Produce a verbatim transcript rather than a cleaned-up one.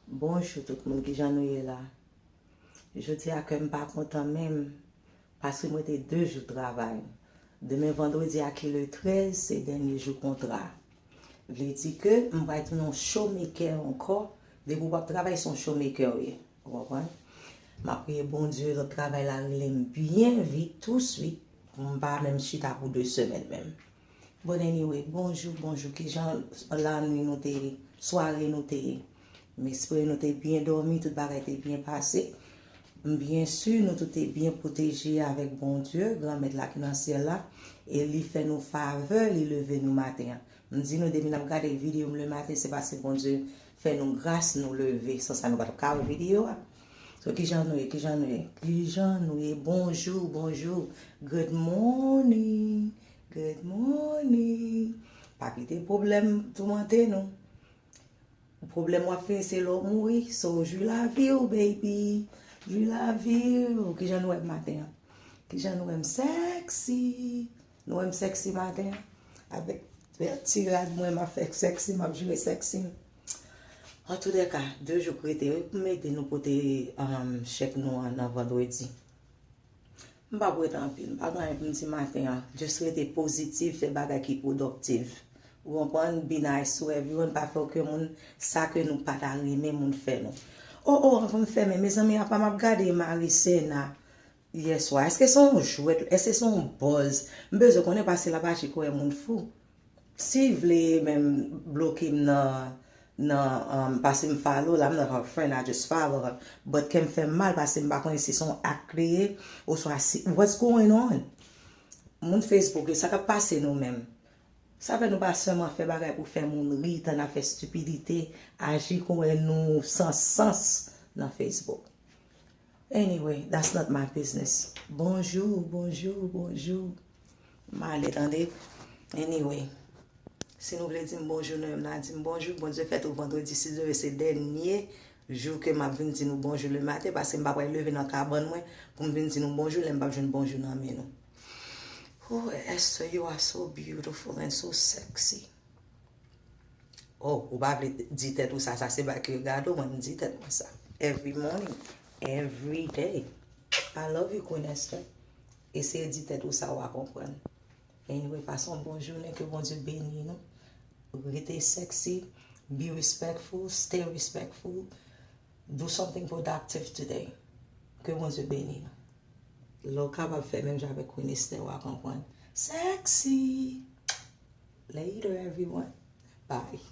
Bonjou tout moun, kijan nou ye la? Jodi a kè m pa kontan menm, paske mwen te de jou travay. Demen vandredi a ki le trèz, se dènye jou kontra. Vle di ke m pral tounen yon showmaker ankò. Depi w p ap travay, se yon showmaker w ye. Ou konprann? M ap priye Bondye, lòt travay la rele m byen vit, touswit, pou m pa menm chita pou de semèn menm. Bon, anyway, bonjou, bonjou. Kijan lannwit nou te ye? Sware nou te ye? M espere nou te byen dòmi, tout bagay te byen pase. M byen si nou tout te byen pwoteje avèk Bondye, Granmèt la ki nan syèl la, e li fè nou favè, li leve nou maten an. M di nou, depi n ap gade videyo m lematen, se paske Bondye fè nou gras, nou leve. San sa, nou pa t ap ka wè videyo a. So, kijan nou ye? Kijan nou ye? Kijan nou ye? Bonjou, bonjou. Good morning. Good morning. Pa kite pwoblèm toumante nou. Pwoblèm w ap fè se lè w mouri. So, jwi lavi w, baby. Jwi lavi w. Kijan nou wè m maten an? Kijan nou wè m sexy? Nou wè m sexy maten an? Avèk bèl ti rad mwen, m ap fè sexy, m ap jwe sexy. Antoudèka, de jou k rete wi pou m ede nou pote um, chèk nou an nan vandredi. M p ap rete anpil, m pa gen anyen pou m di maten an. Just rete pozitif, fè bagay ki pwodiktif. Ou konprann? Be nice to everyone, pa fè okenn moun sa ke nou pa ta renmen moun fè nou. Oh, oh, anvan m fèmen, mezanmi, apa m ap gade Marisena yè swa. Èske se yon jwèt? Èske se yon buzz? M bezwen konnen paske l ap aji kòm yon moun fou. Si vle menm bloke m nan nan um, paske m follow la, m not her friend, I just follow her. But kè m fè m mal paske m pa konnen si se yon ak li ye oswa si what's going on. Moun Facebook yo, sa k ap pase nou menm? Sa fè nou pa sèlman fè bagay pou fè moun ri, tann ap fè stipidite, aji kòm nou san sans nan Facebook. Anyway, that's not my business. Bonjou, bonjou, bonjou. M ale tande. Anyway, si nou vle di m bonjou, nou menm n a di m bonjou. Bondye fè tou vandredi, si Dye vle, se dènye jou ke m ap vin di nou bonjou lematen, paske m pa pral leve nan kabann mwen pou m vin di nou bonjou lè m p ap jwenn bonjou nan men nou. Oh, Esther, you are so beautiful and so sexy. Oh, ou pa vle di tèt ou sa, sa se bagay ki regade w, mwen m di tèt mwen sa. Every morning, every day. I love you, Queen Esther. Eseye di tèt ou sa, w a konprann. Anyway, pase yon bon jounen, ke Bondye beni nou. Rete sexy, be respectful, stay respectful. Do something productive today. Ke Bondye beni nou. Lè w kapab fè menm jan avèk Queen Esther, w a konprann. Sexy! Later, everyone. Bye.